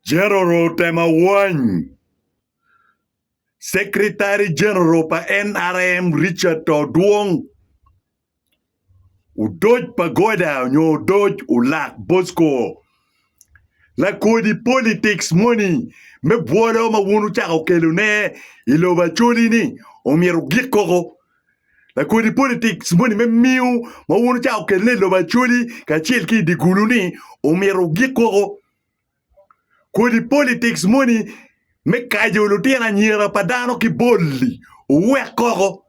General Temawany, Secretary General pa NRM Richard Todwong, Odoc Pagoda nyo Odoc Olak Bosco, lakodi politics moni me bwolo ma wun wucako kelone i lobo Acholi-ni omyero wugik koko. Lakodi politics moni me miu ma wun wucako kelone i lobo Acholi kacel ki i dye gulu-ni omyero wugik koko. Kodi politics moni me kaco lutino anyira pa dano ki bol-li wuwek koko.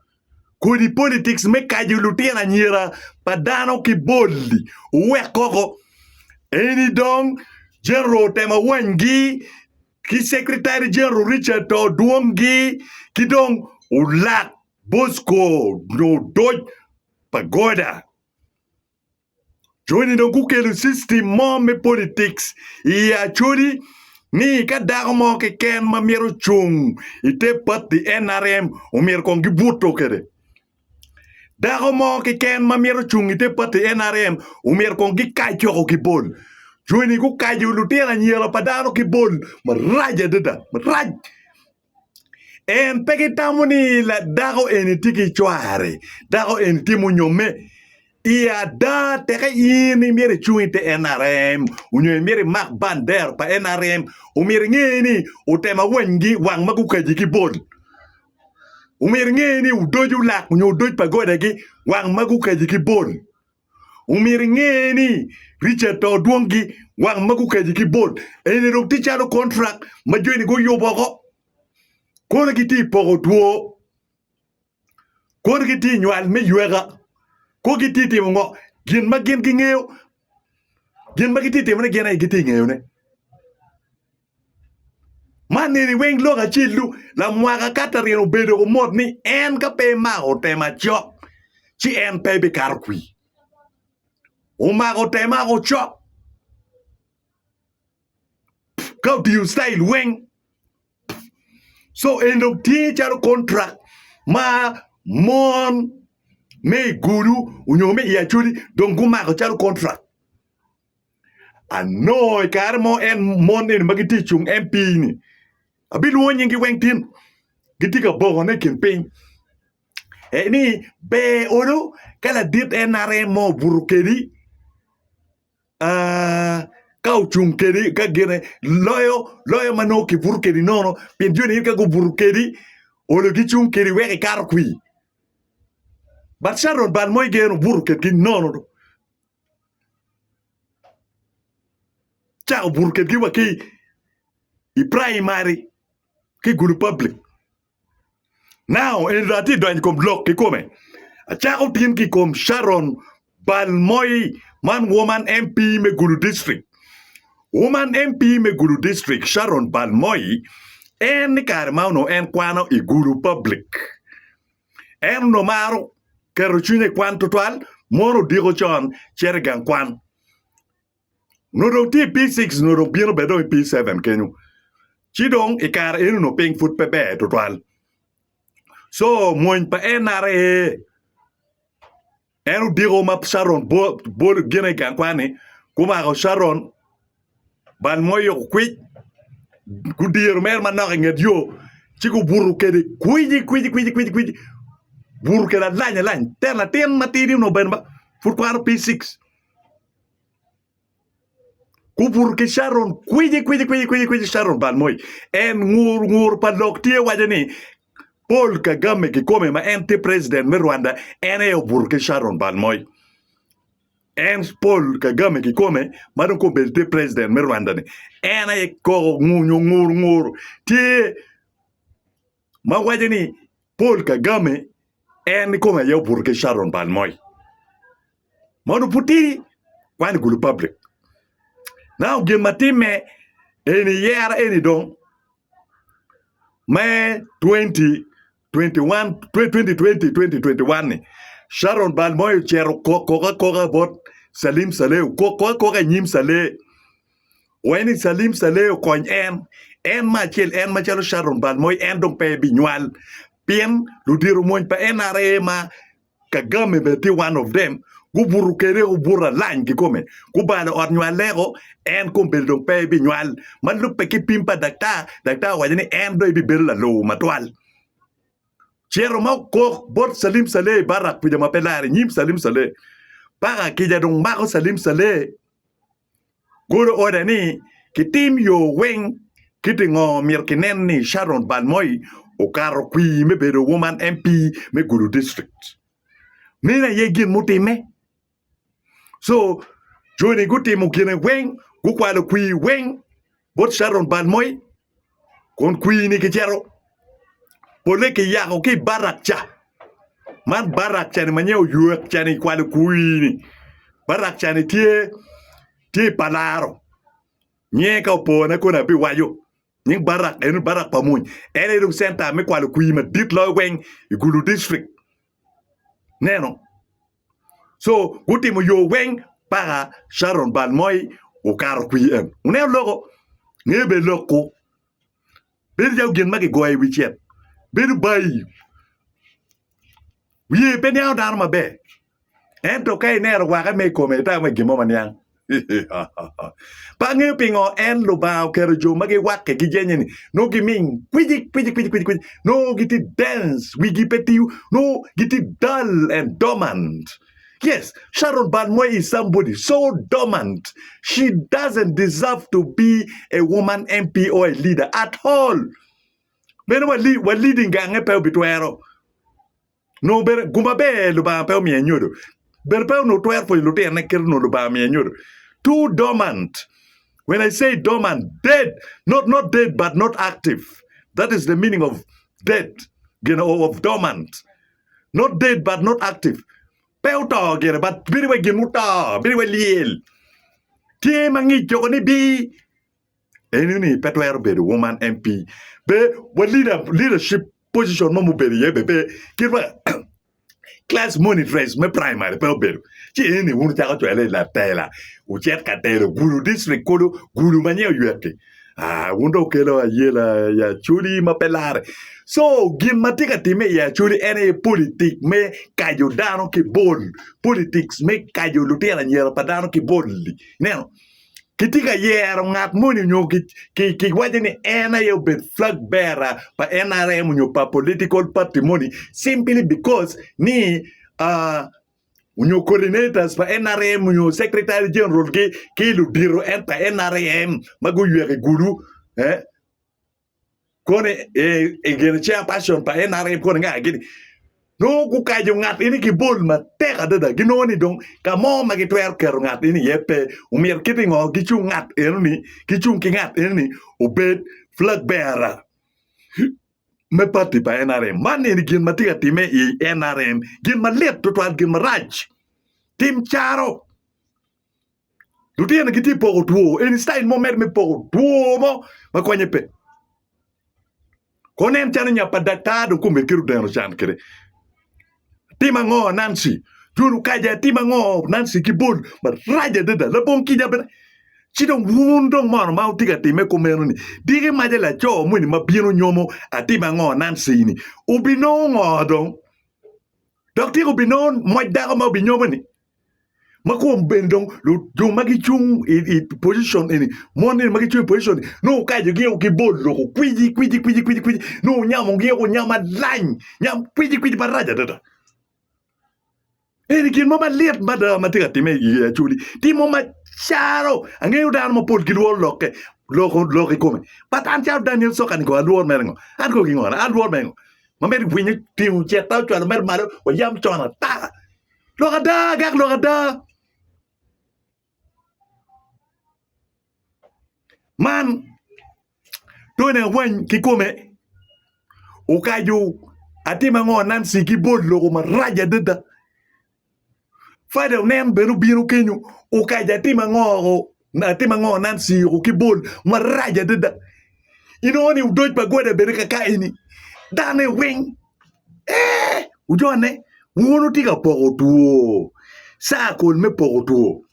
Kodi politics me kaco lutino anyira pa dano ki bol-li wuwek koko. Eni dong General otemo awanygi ki Secretary General Richard to dwongi ki dong olak Bosco nyo odoc pagoda. Joni dong gukelo system mo me politics i Acholi ni ka dako mo keken ma mito cung i te party NRM omyero kong gibuto kwede. Dako mo keken ma mito cung i te party NRM omyero kong gikac woko ki bol. Joni gukaco lutino anyira pa dano ki bol marac adada marac. En pe gitamo ni dako eni tye ki cware, dako eni tye munyomme. I ada, teke in imyero icung i te NRM onyo imyero imak bandera pa NRM, omyero inge ni otemo awanygi wang ma gukaji ki bol. Omyero inge ni odoco lak onyo odoc pagodagi wang ma gukaji ki bol. Omyero inge ni Richard to dwongi wang ma gukeji ki bot eni dong tye calo kontrak ma joni guyubo oko. Kono gitye i poko two, kono gitye i nywal me yweka, kono gitye i timo ngo, gin ma gin gingeyo, gin ma gitye timone gin aye gitye ngeyone. Man eni weng lok acel-lu, lamwaka Catherine obedo ko mot ni en ka pe emako tema cok ci en pe ebikato kwir. Omako tema ko cok ka otiyo style weng. So en dong tye calo kontrak ma mon me i Gulu onyo me i Acholi dong gumako calo kontrak. Anongo i kare mo en mon eni ma gitye i cung MP ni abilwongo nyinggi weng tin gitye ka bokone i kin piny ni ber olo ka ladit NRM mo obuto kedi ka ocung kedi ka gine loyo loyo ma nongo kibuto kedi nono pien joni in ka gubuto kedi olo gicung kedi wek ikato kwir but Sharon bal mo igeno obuto kedgi nono. Cako buto kedgi wa ki i praimari ki i gulu public. Now eni dong atye donyo i kom lok kikome. Acako tin ki i kom Sharon Balmoyi man woman MP me Gulu district. Woman MP me Gulu district Sharon Balmoyi en i kare ma onongo en kwano i Gulu public. En onongo maro keto cwinye i kwan tutwal, mono odiko con cito i gang kwan. Onongo dong tye i P6 onongo dong bino bene dong i P7 kenyo. Ci dong i kare eno onongo piny pud pe ber tutwal. Co mony pa NRA En odiko ma Caron bolo gine i gang kwan-ni, gumako Caron, bal mo oyuko kwic, gudiro mere manok i nget yo, ci gubuto kwede kwici kwici kwici kwici kwici, buto kwede alany alany. Te latin matidi onongo bene pud kwano P6. Gubuto ki Caron kwici kwici kwici kwici kwici Caron bal moi. En ngur ngur pa lok tye waco ni Paul Kagame kikome ma en tye president me Rwanda en aye obuto ki Sharon bal moi. En Paul Kagame kikome ma dong kombeddi tye president me Rwanda ni en aye koko nyo ngur ngur tye ma waco ni Paul Kagame en kikome aye obuto ki Sharon bal moi. Ma onongo pud tidi kwan i Gulu public. Now gin ma timme eni yera eni dong me 2020-2021-ni, Sharon Balmoy ocito kok akoka bot Salim Saleh, okok akoka i nyim Saleh wai ni Salim Saleh okony en, en me acel en macalo Sharon Balmoy en dong pe ebinywal pien ludito mony pa NRA ma Kagame bene tye one of them. Gubuto kwede obuto alany kikome. Gubalo ot nywaleko, en kombeddi dong pe ebinywal. Ma lubbe ki pim pa daktar, daktar owaco ni en dong ebibedo lalur matwal. Cito ma okok bot Salim Saleh i barak kuca ma pe lare i nyim Salim Saleh. Paka kica dong mako Salim Saleh, golo oda ni kitim yo weng kiti ngo myero kinen ni Sharon Balmoyi okato kwir me bedo Woman MP me Gulu District. Meno aye gin mutimme. So, joni gutimo gine weng, gukwalo kwir weng bot Sharon Balmoyi, kun kwir-ni kicito polle kiyako ki i barak ca. Man barak ca-ni ma nyen oywek ca-ni kwalo kwir-ni, barak ca-ni tye tye i palaro. Nyen ka opone koni abiwaco Nying barak eno barak pa mony. En aye dong centa me kwalo kwir madit loyo weng i Gulu district. Neno. So gutimo yo weng paka Sharon Balmoy okato kwir en. Wuneno loko? Ngeyo bene lok ku. Bedo calo gin ma kigoyo i wi cet. Bedo bayi. Wiye pe niango dano maber. Ento ka ineno wake me i kome, itamo ni gin mo ma niang. Pe angeyo pingo en Lubanga oketo jo ma giwakke gijenye ni nongo giming kwici kwici kwici kwici kwici nongo gitye dense wigi pe tiyo nongo gitye dull and dormant. Yes, Sharon Balmoy is somebody so dormant she doesn't deserve to be a woman MP or a leader at all. Meno wa wa leading gange pe obitwero. Nongo bene gum maber Lubanga pe omiye nyodo. Bene pe onongo twero pwonyo lutinone kit onongo Lubanga omiye nyodo. Too dormant. When I say dormant, dead, not, not dead but not active. That is the meaning of dead, you know, of dormant. Not dead but not active. Pe oto gire, but bedo wai gin muto, bedo wai lyel. Tye ma ngic coko ni bi. Eni ni pe twero bedo woman MP. Be wa leader, leadership position mo mubedo iye be pe kit ma class monitress me primary pe obedo. Ci eni wun wucako cwele i latela, wucit ka telo Gulu district kulu, Gulu ma nyen oywek-ki. Ah, wun dong wukelo ayela i Acholi ma pe larre. So, gin ma tye ka timme i Acholi en aye politik me kaco dano ki bol, politics me kaco lutino anyira pa dano ki bol-li. Ineno? Kitye ka yero ngat moni nyo kiwaco ni en aye obed flag bearer pa NRM nyo pa political party moni simply because ni nyo coordinators pa NRM nyo secretary general gi ki ludito pa NRM ma guywek i gulu. Koni i gin chairperson pa NRM koni nga gini nongo gukaco ngat eni ki bol matek adada ginongo ni dong ka mo ma gitwero keto ngat eni iye pe omyero kit ngo gicung ngat enoni gicung ki ngat enoni obed flag bearer me party pa NRM man eni gin ma tye ka timme i NRM gin malit tutwal gin marac tim caro. Lutino gitye poko two eni citayil mo mere me poko two mo ma konye pe. Kono en calo nya pa daktar dong kome kit odeno can kede. Tim ango Nancy? Joni okaja tim ango Nancy ki bol marac adada labongo kica bene. Ci dong wun dong mono ma wutye ka time kumeno ni diki maca laco moni ma bino nyomo atim ango Nancy ni obinongo ngo dong? Dok tika obinongo moc dako ma obinyomo ni? Ma kom bene dong jo ma gicung i position eni, mon eni ma gicung i position ni nongo okajo gi ki bol loko kwiji kwiji kwiji kwiji kwiji nongo onyamo gi onyamo alany nyam kwiji kwiji marac adada. Eni gin mo malit mada ma tye ka timme i Acholi timo macalo angeyo dano mapol gilworo lokke loko lok i kome but an calo Daniel Soka ni kono alworo mere ngo an kono gingo alworo mere ngo ma mere winyo tingo cetta ocwalo mere malo wa yam con ata Lok ada, agak lok ada. Man Tony Awany kikome okaco atim ango Nancy ki bol loko marac adada. Fada onen bene obino kenyo okaco atim ango atim ango Nancy ki bol marac adada. Inongo ni odoc pa goda bene kaka eni dane weng Ee, wujone, wun wutye ka poko two, cakol me poko two.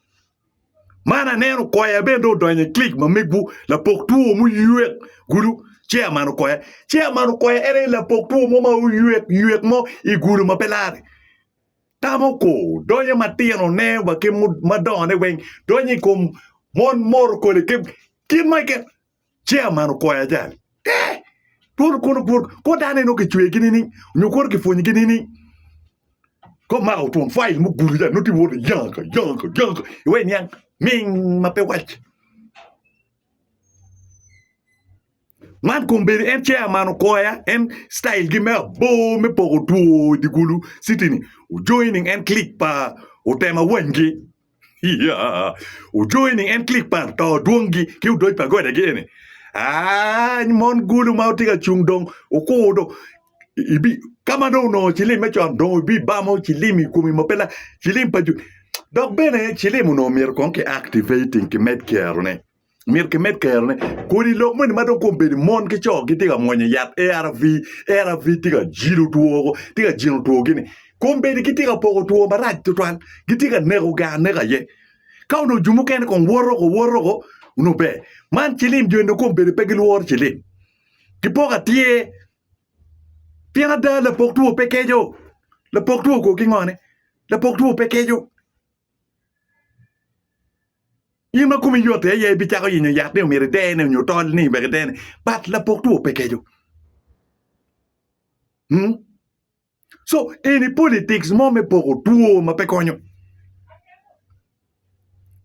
Man aneno koya bene dong odonyo i klik ma megwu, lapok two muywek gudo, chairman okoya. Chairman okoya en aye lapok two mo ma oywek ywek mo i gudo ma pe larre. Tamo ko donyo matinone wa ki madongone weng donyo i kom mon moro kodi ki kit mo keken. Chairman okoya jal. Eh! Twon kono pur ko dano eno kicwegi nining nyo kono kipwonyogi nining? Ko mako twon file mugudo jal nongo tye wot yanka yanka yanka iwe niang ming ma pe wac. Man kombeddi en chairman okoya en style gi me abor me poko two i dye gulu city ni ojoining en click pa otema wanygi ojoining en click pa to dwongi ki odoc pa gode gi eni aah mon gulu ma tye ka cung dong okur dong ibi ka ma dong onongo cilim me con dong ibibamo cilim i komi ma pe la cilim pa jo dok bene cilim onongo myero kong ki activating ki med kerone. Myero kimed kerone. Kodi lok moni ma dong kombeddi mon ki co gitye ka mwonyo yat ARV, ARV tye ka jilo two woko, tye ka jino two-gi-ni. Kombeddi gitye ka poko two marac tutwal, gitye ka neko gar aneka aye. Ka onongo jo mukene kong woto woko woto woko onongo ber. Man cilim jo eni kombeddi pe gilworo cilim. Gipoko atyer pien ada lapok two pe keco, lapok two ko ki ngone, lapok two pe keco. In ma komi yot-ti aye ibicako yenyo yat ni omyero idene nyo tol ni wek idene, but lapok two pe keco. Hmm? So eni politics mo me poko two ma pe konyo.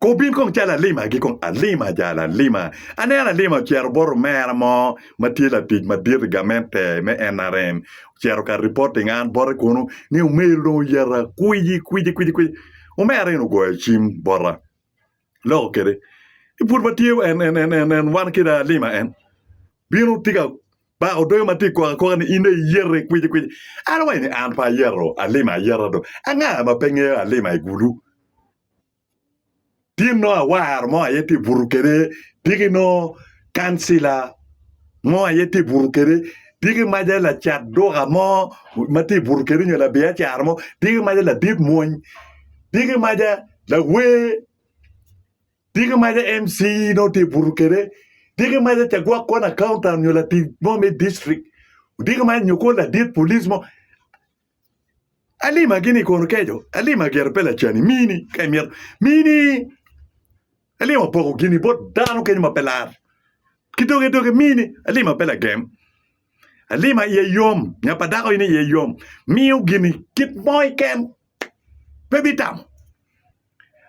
Ko bin kong calo alima gi kong alima jal alima. Aneno alima ocito bot omera mo ma tye latic madit i gamente me NRM ocito ka reporting an bote kunu ni omeru dong oyeta kwiji kwiji kwiji kwiji. Omera eni ogoyo cim bota loko kwede ni pud watye en en en en en wan kede alima en bino tye ka bako doge ma tye ka kok akoka ni in dong iyete kwiji kwiji. An awaco ni an pe ayeto alima ayeta do anga ma pe ngeyo alima i gulu. Tin nongo awaro mo aye tye buto kwede, tiki nongo kancila mo aye tye buto kwede, tiki maca lacat duka mo ma tye buto kwede nyo labiacara mo, tiki maca ladit mwony, tiki maca lawer, tiki maca MC nongo tye buto kwede, tiki maca cagwok kono akauntan nyo latic mo me dictrict, tiki maca nyo kono ladit polic mo. Alima gini kono keco, alima gire pe lacani, mini ka imito, mini alima opoko gini bot dano kenyo ma pe lar ki doge doge mini alima pe lagem, alima iye yom nya pa dako in iye yom miyo gini kit mo keken pe bitamo.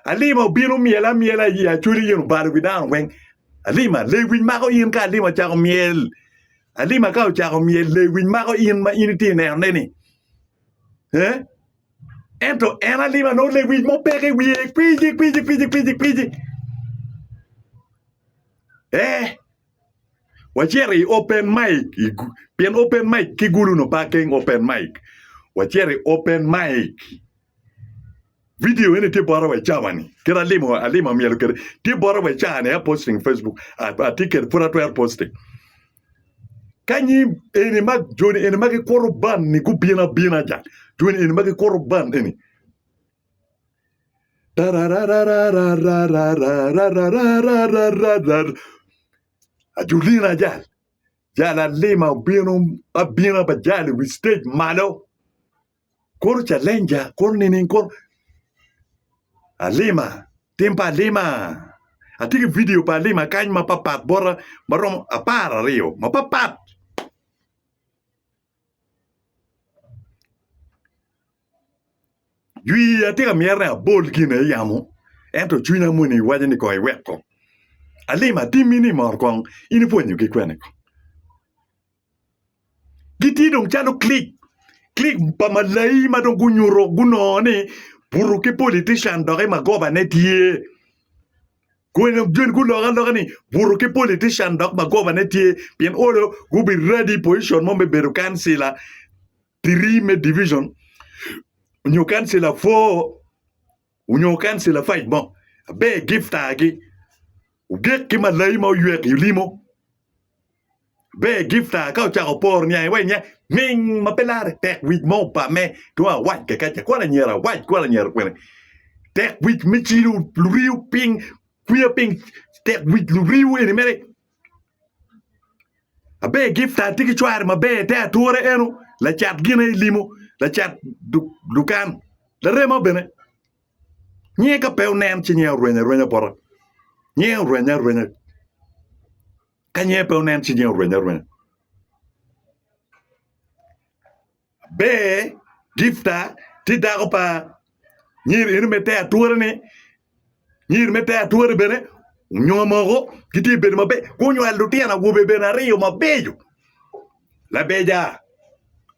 Alima obino myel amyela i Acholi in obalo wi dano weng. Alima, lewic mako in ka Alima ocako myel. Alima ka ocako myel, lewic mako in ma in itye nenone ni. Eh? Ento en Alima nongo lewic mo peke i wiye kwiji kwiji kwiji kwiji kwiji. Eh? Wacito i open mic, pien open mic ki gulu no pa keng open mic. Wacito i open mic. Video eni tye bota wa i cawa ni kit alimo alima myelo kede tye bota wa i cawa ni a posting Facebook atye kede pud atwero posting ka nyi eni ma joni eni ma gikuto ban ni gubino abina ja joni eni ma gikuto ban eni tarararararararararararararara ajulina jal jal alima obino abina pa jal i wi stage malo Koro calenja koro nining koro alima tim pa alima atye ki vidio pa alima kany mapapat bota maromo 12 mapapat jwi atye ka myero ni abol gine i yamo ento cwinya moni waco ni kong iwek kong alima timmi ni mor kong in ipwonyogi kwene kong. Gitye dong calo klik, klik pa malai ma dong gunyuto gunongo ni buto ki politician doki magobane tye. Kweni joni guloko aloka ni buto ki politician dok magobane tye pien olo gubi ready position mo me bedo kancila three me division nyo kancila four onyo kancila five mo aber giftagi ogik ki malai ma oywek i limo. Ber gifta ka ocako poro niang iwaci niya ming ma pe lare tek wic mo obame tung awac kakaca kwalo anyira awac kwalo anyira kwene tek wic me cilo luriu piny kwiya piny tek wic luriu eni mere aber gifta tye ki cware maber te ature eno lacat gine ilimo lacat dukan. Larema bene nyinge ka pe onen ci nyinge orwenyo arwenya bota. Nyinge orwenye arwenya. Ka nyinge pe onen ci nyinge orwenye arwenya. Aber Gifta tye dako pa nyiri eno me te ature-ni, nyiri me te ature bene onyomo gitye ka bedo maber gunywalo lutino awobe bene aryo mabeco. Labeja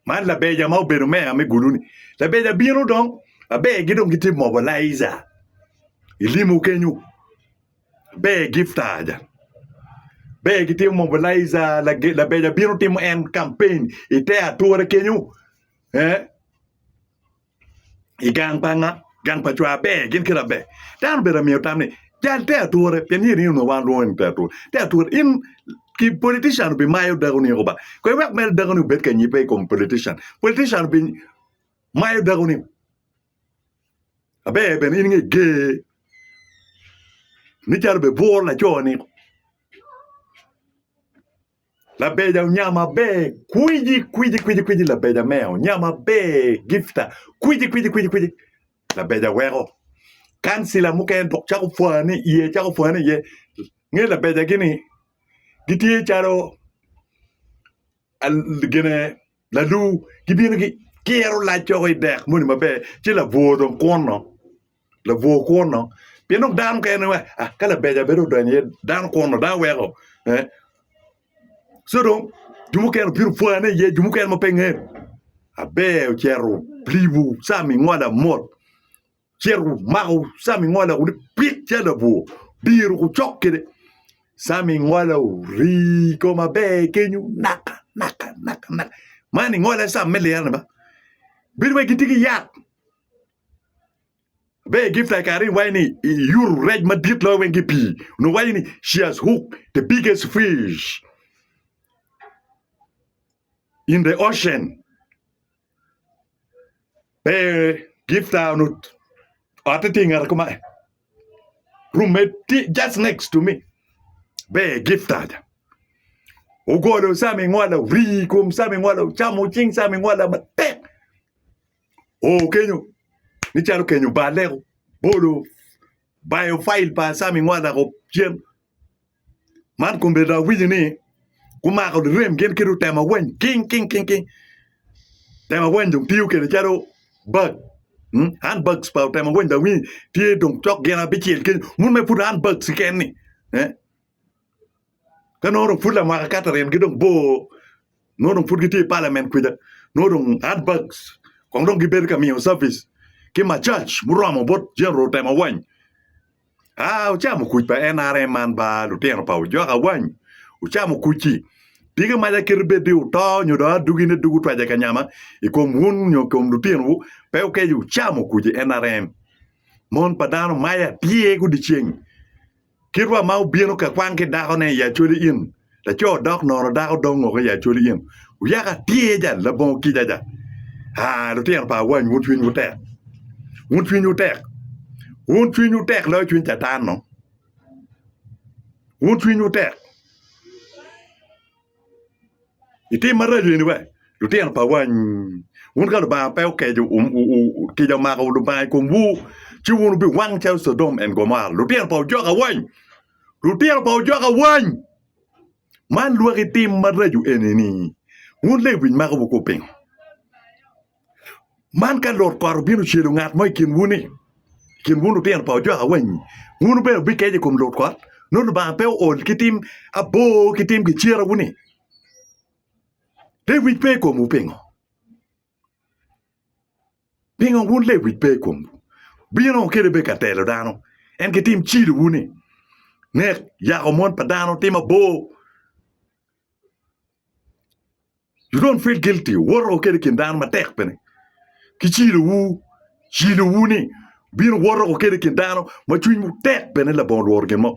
man labeja ma obedo meya me Gulu-ni labeja bino dong aber gi dong gitye mobilaiza i limo kenyo ber gifta ja ber gitimo mobilaiza labeja bino timo en kampen i te ature kenyo eh. I gang pa nga? Gang pa cwar ber gin kit aber. Dano obedo amiyo tam ni jal te ature pien in onongo wan lwongo ni te ature. Te ature in ki politician obi mayo dako ni ba. Ko iwek mere dako ni obed ka nyipe i kom politician. Politician obi mayo dako ni. Aber bene in nge ger ni calo be bworo laco ni. Labeja onyamo aber kwiji kwiji kwiji kwiji labeja me onyamo aber gifta kwiji kwiji kwiji kwiji labeja weko kancila mukene dok cako pwane iye cako pwane iye nge labeja gini gitye calo gine Lalur gibino gikiro lac woko i dek moni maber ci labwor dong kuno, labwor kuno pien dong dano mukene wa ah, ka labeja bedo odonyo iye dano kuno dano weko eh. So dong jo mukene obino pwane iye jo mukene ma pe ngeyo aber ocito libo Sammy Ngwala mot. Cito omako Sammy Ngwala ni pik calo labwor biro kucok kwede Sammy Ngwala ori kome maber kenyo naka naka naka naka man ingwala Sam me lira ni ba bedo wai gitye ki yat ber Gifta i kare ni waco ni iyuto rec madit loyo weng ki i pii onongo waco ni she has hooked the biggest fish in the ocean. Pe Gifta onongo otte tye i ngeta kumae, room-me tye just next to me. Ber Gifta ca ogolo Sammy Ngwala orii i kom Sammy Ngwala ocamo cing Sammy Ngwala matek oo kenyo ni calo kenyo oballe bolo bayo fail pa Sammy Ngwala cen. Man kombeddi dong awinyo ni gumako lirem gin ki lutemo awany king king king king temo awany dong tiyo kwede calo bag hand bags pa otemo awany dong awinyo tye dong cok gin abicel kenyo mun mere pud hand bags keken ni ka nongo dong pud lamwaka Catherine gi dong bor nongo dong pud gitye i palament kwija nongo dong hand bags kong dong gibedo ka miyo service ki macac muromo bot General Otemo Awany. Aa, wucamo kuc pa NRM man ba, lutino pa Ojok Awany. Wucamo kuc-ci. Tika maca kit bed ni wuto nyo dong adugine dugu twaca ka nyama i kom wun nyo i kom lutinowu, pe wukeco wucamo kuc i NRM. Mon pa dano mayo atyer gudyeceng. Kit wa ma obino ka kwang ki dakone i Acholi Inn, laco dok nono dako dong woko i Acholi Inn. Wuyako atyer ja labongo kica ja. Aa, lutino pa Awany wun cwinywu tek. Wun cwinywu tek. Wun cwinywu tek loyo cwiny Catan no. Wun cwinywu tek. I tim maraco eni we, lutino pa wany, wun ka Lubanga pe okeco, kica omako Lubanga i komwu, ci wun wubiwang calo Codom and Gomora. Lutino pa ojok awany! Lutino pa ojok awany! Man lwaki tim maraco eni-ni, wun lewic makowu kwo pingo? Man ka lut kot obino ocelo ngat mo i kinwu-ni, i kin wun lutino pa ojok awany-nyi, wun bene wubikeco i kom lut kot, nongo Lubanga pe ool ki tim abor ki tim gicerawu-ni. Lewic pe i komwu pingo? Pingo wun lewic pe i komwu? Bino kede bed ka telo dano, en ki tim cidowu-ni, nek, yako mon pa dano, tim abor. You don't feel guilty, wuwoto kede i kin dano matek bene ki cidowu, cidowu ni bino woto kede i kin dano ma cwinywu tek bene labongo lworo gin mo.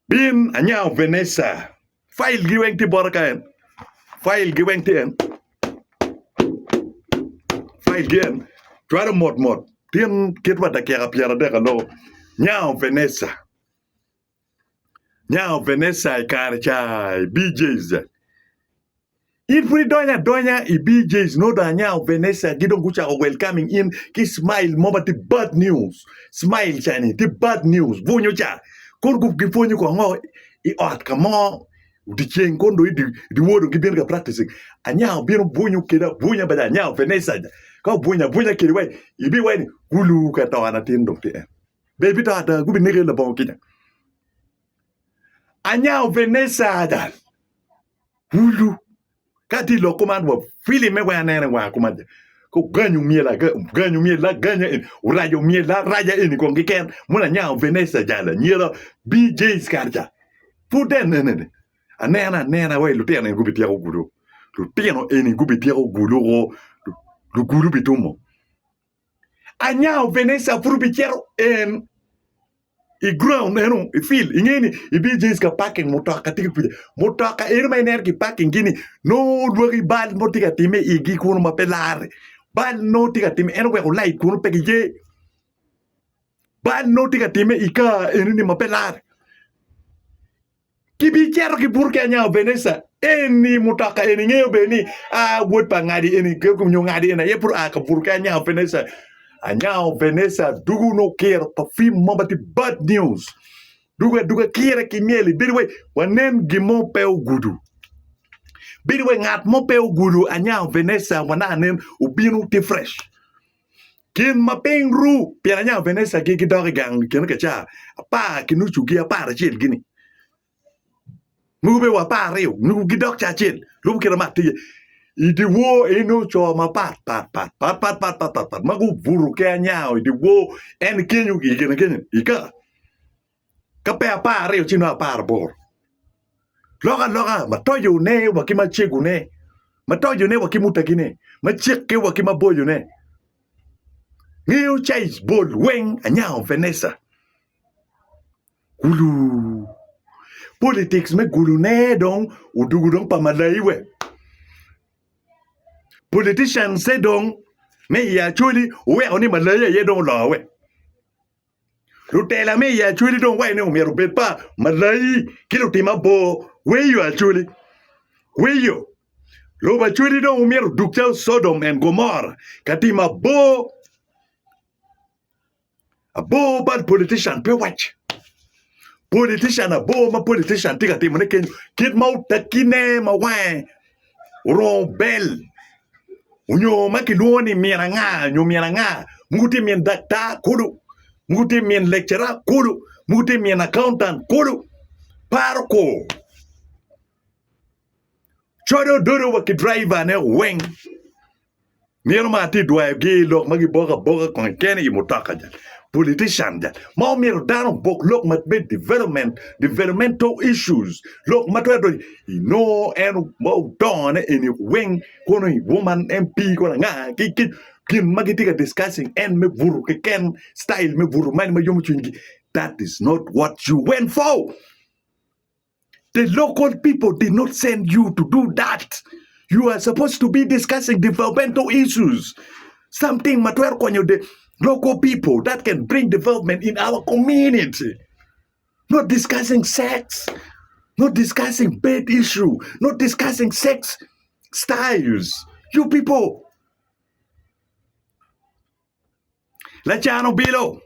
Bin anyango Vanessa, file gi weng tye bota ka en, file gi weng tye en, file gi en, cwalo mot mot, tin kit wa dakika 30 aloko, nyango Vanessa. Nyango Vanessa i kare ca i BJ's. In pud idonyo adonya i BJ's nongo dong anya Vanessa gi dong gucako welcoming in ki smile mo ma tye bad news smile ca ni tye bad news bwunyo ca kono gipwonyo kong ngo i ot ka mo dyeceng kono dong i dyewor dong gibino ka practicing anya obino bwunyo kede abwunya bene anya Vanessa ca ka obwunyo abwunya kede wai ibiwaco ni gulu ka tona tin dong tye en be ibito ada gubineki labongo kica anya Vanessa dal. Bulu. Ka atye i lok kuman wa filim me weng anene wanga kuman ja. Ko ganyo myel ganyo myel aganya eni orajo myel araja eni kong kiken mono anyango Vanessa jal anyira BJ's kare ca pud en enene anena anena wa lutino eni gubityeko gudo lutino eni gubityeko gudo ko lugulu bitumo Anyango Vanessa pud obicito en i ground eno i field inge ni i BJ's ka parking mutoka tye ki kuca mutoka eno ma ineno ki parking gi ni nongo lwaki bal mo tye ka time i igi kunu ma pe larre bal nongo tye ka time en oweko light kunu pe giye bal nongo tye ka time i car eno ni ma pe larre. Kibicito ki buto ki anyao Vanessa eni mutoka eni ngeyo bene ni a wod pa ngadi eni nyo ngadi eni aye pud oa ka buto ki anyao Vanessa anyao Vanessa dugu nongo okiro pa film mo ma tye bad news dugu aduga kire ki myel bedo wai wanen gin mo pe ogudo bedo wai ngat mo pe ogudo anyao Vanessa wanaka nen obino tye fresh. Gin ma piny ru pien anya Vanessa gi gidok i gang i kine ka ca apar ki nucu ki aparacel gini mogo bene wa 12 mogo gidok ca acel lubo kite ma atye i dyewor en co mapat pat pat pat pat pat pat pat pat ma gubuto ki anya i dyewor en kenyo i kine kenyo i kaka Ka pe 12 ci nongo 18. Lok aloka ma toco-ne wa ki macego-ne, ma toco-ne wa ki mutagi-ne, ma cekke wa ki maboco-ne. Ngeyo caic bol weng anyango Vanessa. Gulu. Politics me gulu-ne dong odugo dong pa malayi we. Politicians-e dong me i Acholi oweko ni malayi aye dong oloo we. Lutela me i Acholi dong waco ni omyero obed pa malayi ki lutim abor weyo Acholi. Weyo. Lobo Acholi dong omyero odug calo Sodom and Gomora ka timo abor. Abor bad politician pe wac. Politician abor ma politician tye ka timone kenyo kit ma otakine ma wange orongo bel onyo ma kilwongo ni min anga nyo min anga mogo tye min daktar kulu mogo tye min lecturer kulu mogo tye min accountant kulu paro kor codo ododo wa ki driver ne weng. Myero ma atye dwayogi i lok ma giboko aboka kong keken i mutoka jal, politician jal, ma omyero dano obok lok ma me development, developmental issues, lok ma twero donyo inongo en ma odongone eni weng kono i woman MP kono anga ki ki gin ma gitye ka discussing en me buto keken style me buto mani ma yomo cwinygi that is not what you went for. The local people did not send you to do that. You are supposed to be discussing developmental issues. Something ma twero konyo the local people that can bring development in our community. Not discussing sex, not discussing bed issue, not discussing sex styles. You people. Lacan obilo,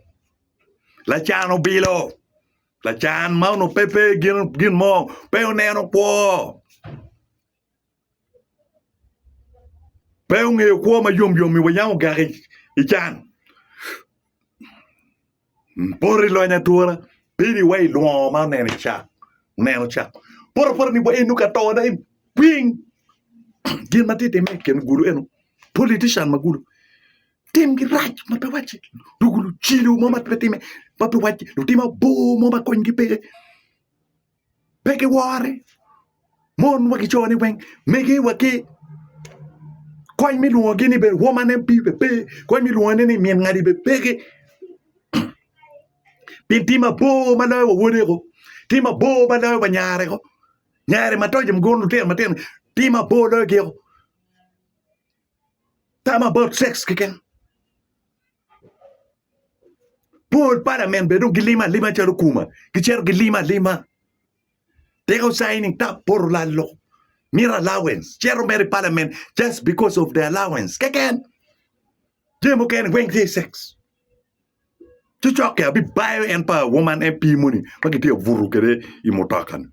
lacan obilo, lacan ma onongo pe pe gin mo pe oneno kwo, pe ongeyo kwo ma yom yom-mi wa yam ogak i can. Poto i lony atura, bedo iwa i lwongo ma oneno i cak, oneno cak. Poto apoto ni wa eno ka to na piny gin ma tye timme i kin gudo eno politician ma gudo timgi rac ma pe wacce dwogo lucilo mo ma pe timme ma pe wacce lutim abor mo ma konygi pe pe giwore mon wa ki co ni weng mege wa ki kony me lwongogi ni bene woman MP bene pe kony me lwongone ni min ngadi bene peke pien tim abor ma loyo wa wode ko tim abor ma loyo wa nyare ko nyare ma toco mugono lutino matino tim abor loyo gi ko tam about sex keken Pol palament bene dong gilimo alima calo kuma, gicito gilimo alima. Teko signing tap poto lal loko. Mito allowance, cito mere i parliament just because of the allowance keken. Jami mukene weng tye sex. Ci cokke abibayo en pa woman MP moni ma gitye ka buto kwede i mutoka-ni.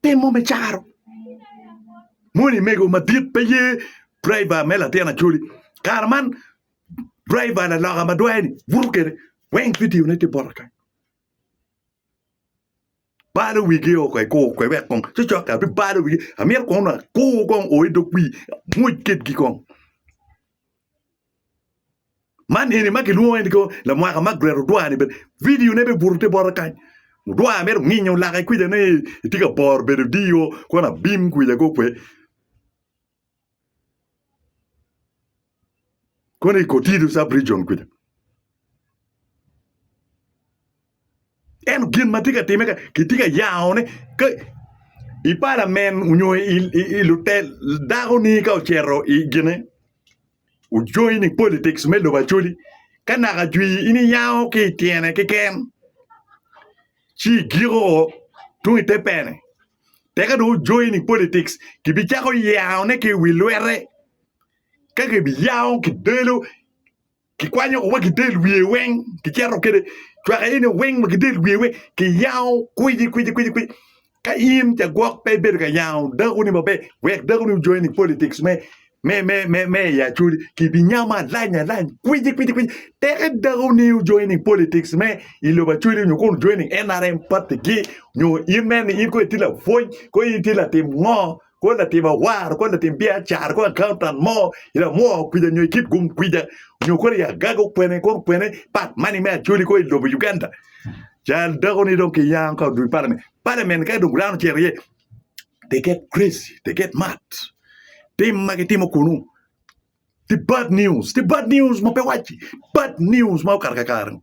Tim mo me caro. Moni mego madit pe ye driver me latin Acholi. Kare man driver laloka ma dwaye-ni buto kwede weng video ne tye bota kany. Balo wigi o kwe kur kwe wek kong ci cokke abibalo wigi amito kong onongo akur kong o i dog pii amwoc kedgi kong. Man eni ma kilwongo en ko lamwaka Margaret Odwar ni bene vidio ne bene obuto tye bota kany. Odwar mito nginyo lake kwija ni etye ka boro bedo dio kono abim kwija ko kwe kono i Kotido sub region kwija. Ento gin ma tye ka timme ka kitye ka yangone ka i palamen nyo i lutel dako-ni ka ocito i gine ojoin i politics me lobo Acholi ka naka jwi in iyango ki i tyene keken ci igiko tung i te pene teke dong ojoin i politics kibicako yangone ki i wi lwete ka kibiyango kidelo Kikwanyo wa ki del wiye weng, kicito kwede cwaka eni weng wa ki del wiye weng, kiyango kwiji kwiji kwiji kwiji. Ka in cagwok pe ibedo ka yango dakoni maber, wek dakoni ojoin i politics me me me me me i Acholi, kibinyamo alany alany kwiji kwiji kwiji. Teke dakoni ojoin i politics me i lobo Acholi nyo kono ojoin i NRM party gi nyo in mere ni in kong itye lapwony, kong in itye latim ngo, Kor latim awar, kor latim biacara, kor accountant mo, i lamwor kwija nyo i kit gum kwija, nyo kor i agago kwene, kor kwene pat mani me Acholi kor i lobo Uganda. Cal dako ni dong kiyango ka odwogo i parliament. Parliament ka dong dano ocito iye, they get crazy, they get mad. Tim ma gitimo kunu, tye bad news, tye bad news ma pe wacci, bad news ma okato kakare.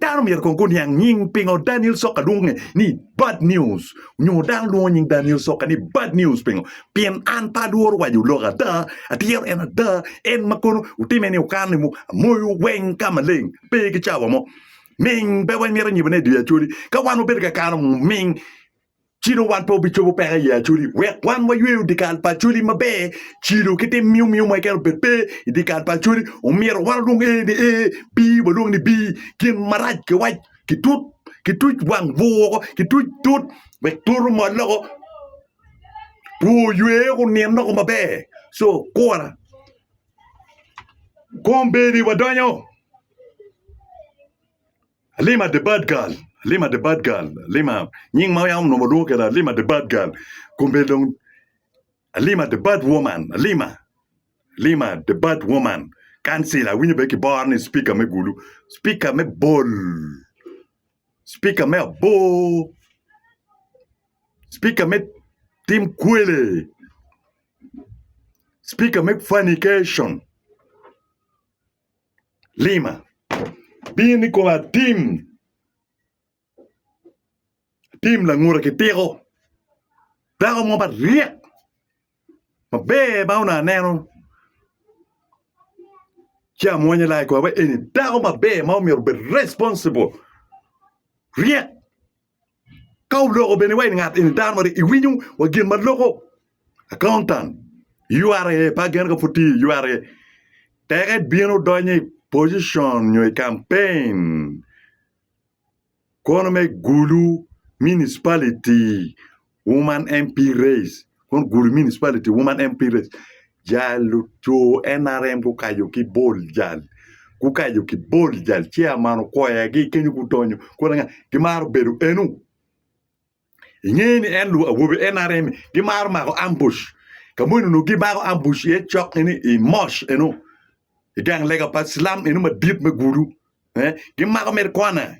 Dano myero kong guniang nying pingo Daniel Soka lwonge ni bad news nyo dano lwongo nying Daniel Soka ni bad news pingo? Pien an pe alworo waco lok ada, atyero en ada, en ma kono wutime ni wukan ni amoyo weng ka maleng pe ki cawa mo. Ming pe wamito nyibone i dye Acholi. Ka wan wabedo ka kano ming Ci dong wan pe wabicobo peko i Acholi. Wek wan wayweyo dyekal pa Acholi maber, cilo ki tim miu miu mo keken obed pe i dyekal pa Acholi. Omyero wan walwong A ni A, B walwong ni B. Gin marac kiwac kitut, kituc wang bur woko, kituc tut wek tut omol loko, two oywe woko onin loko maber. Co kura, kombeddi wadonyo. Alima the bad girl, Alima the bad girl, Alima, nying ma yam onongo walwongo kwede Alima the bad girl, kombeddi dong Alima the bad woman, Alima, Alima the bad woman, kancila awinyo bene kiboro ni cipika me Gulu, cipika me bol, cipika me abor, cipika me tim kwele, cipika me fornication. Lima, Bin i kom atim, atim langute ki tiko, dako mo maryek maber ma onongo aneno ci amwonyo laa i kome eni dako maber ma myero obed responsible ryek. Ka oloko bene wa i ngat eni dano moni iwinyo wa gin ma loko accountant URA pe ageno ka pud tye i URA teke bino donyo i position nyo i campaign kono me Gulu municipality woman MP race kono Gulu municipality woman MP race jal luco NRM gukayo ki bol jal gukayo ki bol jal chairman okwoyogi kenyo gudonyo kodi anga gimaro bedo enu inge ni en lu awobe NRM gimaro mako ambush ka moni onongo gimako ambush iye cok eni i mosh eno i gang lega pa cilam eno madit me Gulu gimako mere kwana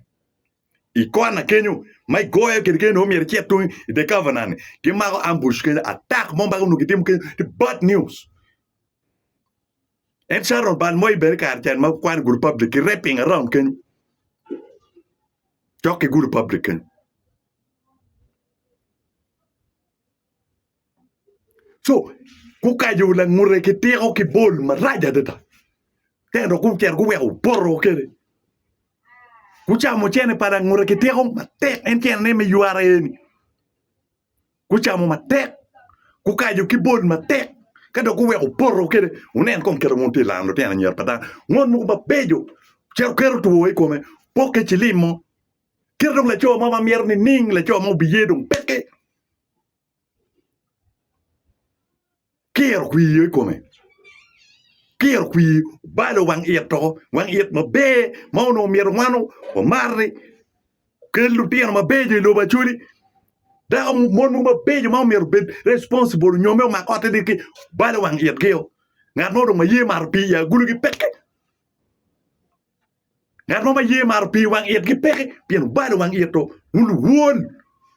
I kona kenyo ma igoyo kwede kenyo nongo myero icit tung i the covenant gimako ambush kenyo attack mo ma onongo gitimo kenyo tye bad news en Sharon bal moi bene kare can ma kwano gudo public ki rapping around kenyo cok ki gudo public kenyo. Co gukaco langute ki tiko ki bol marac adada, ento gucito guweko opoto kwede. Gucamo cene pa langute ki tiko matek en cenene me ywara eni. Gucamo matek, gukaco ki bol matek ka dok guweko poto kwede. Wunen kong kit ma wun wutye ka lano lutino anyira pa dano. Ngon mogo mabeco cito keto two i kome, pokke cilim mo. Kit dong laco mo ma mito nining laco mo obiye dong peke. Kiro kwir i kome, kiro kwir obalo wang it oko, wang it maber ma onongo myero wan wamarri, okel lutino mabeco i lobo Acholi, dako mon mogo mabeco ma myero obed responsible onyomme omak otte ki obalo wang itgi-o, ngat mo dong ma ye mato pii i agulugi peke. Ngat mo ma ye mato pii wang itgi peke pien obalo wang ito, wun luwol,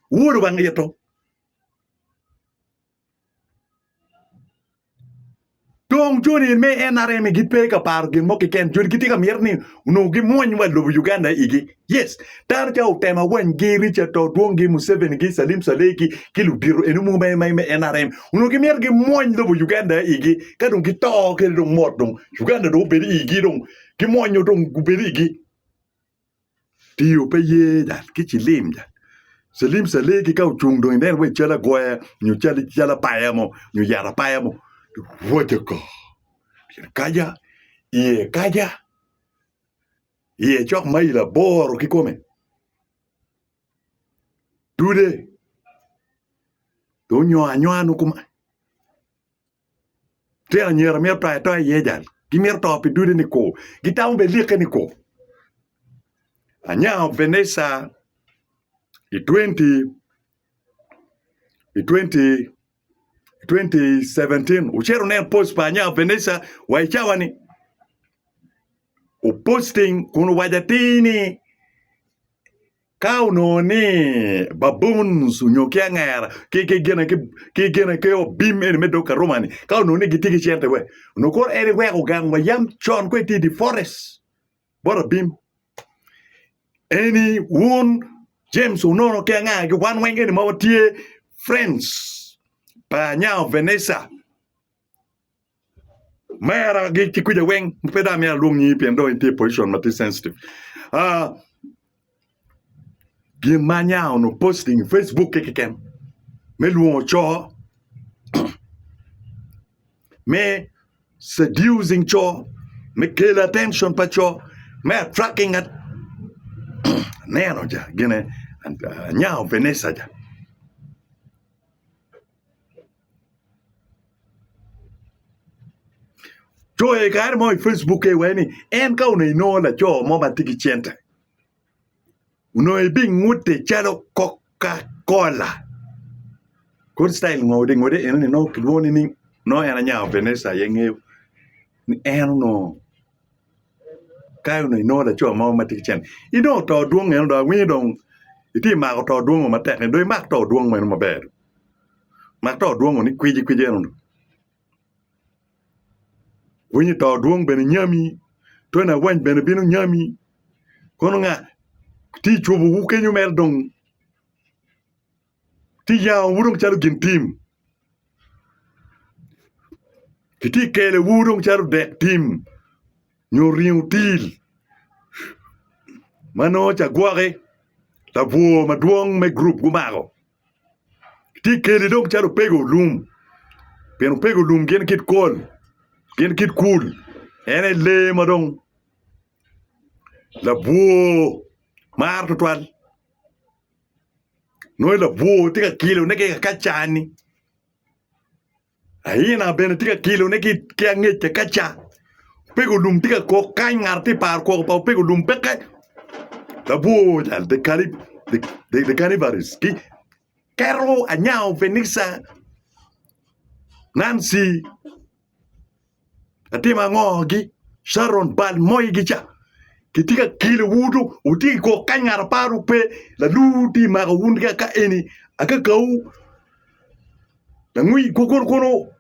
wuwolo wang ito. Dong joni me NRM gipe ka paro gin mo keken, joni gitye ka mito ni onongo gimwony wa lobo Uganda igi. Yes, dano ca otemo awanygi, Richard Todwong-gi, Museveni-gi, Salim Saleh-gi ki ludito eno mogo ma me NRM onongo gimito gimwony lobo Uganda igi ka dong gito kede dong mot dong Uganda dong obed igi dong gimwonyo dong obed igi. Tiyo pe ye jal ki cilim jal. Cilim calegi ka ocung dong inen wai cal agoya nyo cal cal apaya mo nyo yat apaya mo rwaco ko pien kaca iye kaca iye cok mail aboro kikome dude dong onyongo anyoga nongo kuman. Lutino anyira mito to atoya iye jal, gimito to pi dude ni kur, gitamo bene likke ni kur. Anyango Vanessa i 20 i 20 2017 wucito wunen post pa Anyango Vanessa wa i cawa ni oposting kun owaco atir ni Ka onongo ni baboons onyo ki angera ki ki gine ki ki gine ki obim eni me dog Karuma ni ka onongo ni gitye ki cente we onongo koro en iweko gang wa yam con ko itye i di forest bot abim eni wun James onono ki anga gi wan weng eni ma watye friends pa nya Vanessa Mera gi ki kwija weng pe dong amyero alwong nyingi pien dong itye i position ma tye sensitive. Ah, gin ma anya onongo posting i Facebook ki keken me lwongo co me seducing co me kelo attention pa co me attracting aneno ja gine anyango Vanessa ja. Coyo i kare mo i Facebook iwaco ni en ka onongo inongo laco mo ma tye ki cente onongo ibingute calo Coca-Cola kodi citayil ngode ngode enoni nongo kilwongo nining nongo en anyaka Vanessa aye ngeyo ni en onongo ka onongo inongo laco mo ma tye ki cente inongo to dwong eno dong awinyo dong itye ka mako to dwongo matek ni dong imak to dwong meno maber mak to dwongo ni kwici kwici eno winyo to dwong bene nyami twene awany bene bino nyami kono nga tye i cobowu kenyo mere dong tye yangowu dong calo gin tim kitye kelowu dong calo dek tim nyo ringo til ma nongo ca gwoki labwor madwong me gurup gumako Tye keli dong calo opego lum pien opego lum gin kit kol gin kit kul en aye lee ma dong labwor maro tutwal nongo labwor tye ka kilone ki kakaca-ni. Aina bene tye ka kilone ki angec kakaca. Opego lum tye ka kok kany, ngat tye ka paro koko pa opego lum peke. Labwor jal the carib the, the, the carnivorous ki keto anyango Venica Nancy Atim ango gi Sharon bal moi gi ca kitye ka kelo wu dong wutye ki kok kany ngat aparo pe lalur tye mako wun ki aka eni akakawu langwi kono kono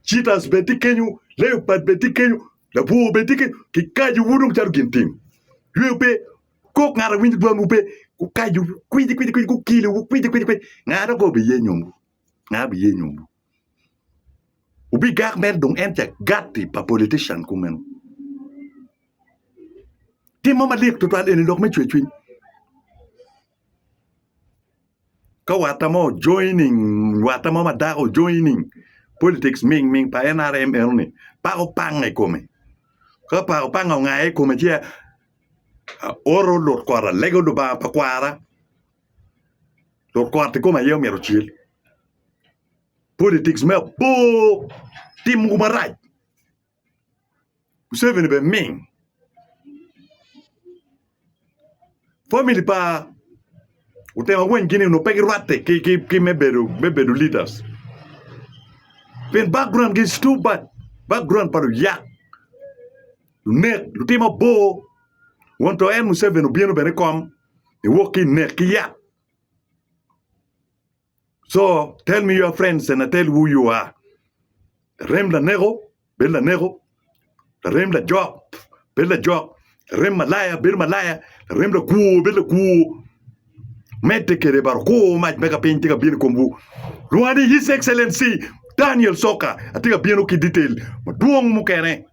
cheaters bene tye kenyo leopard bene tye kenyo labwor bene tye kenyo kikajowu dong calo gin tim yweyo pe kok ngat awinyo dwanwu pe gukajowu kweci kweci kweci gukilowu kweci kweci kweci ngat aye obiye nyomwu ngat obiye nyomwu. Wubigak mere dong en ca gatti pa politician kumeno. Tim mo malik tutwal eni lok me cwercwiny. Ka watta mo ojoining, watta mo ma dako ojoining politics ming ming pa NRM enoni pako panga i kome. Ka pako panga ongaye i kome ci aoro lutkot alego Lubanga pa kwara lutkot i kome aye omyero ocel. Politics me abor timo marac. Museveni bene ming. Famili pa Otema Weny gini onongo pe girwatte ki me bedo leaders pien background gi is too bad, background pa luyak, lunek, lutim abor won to en Museveni obino bene i kom ewok ki i nek ki yak. So tell me your friends and I tell who you are. Larem laneko bedo laneko, larem lajok bedo lajok, larem malaya bedo malaya, larem lakwor bedo lakwor. Medde kwede but okur mac me kapiny tye ka bino i komwu. Lwonga ni His Excellency Daniel Soka atye ka bino ki detail madwong mukene.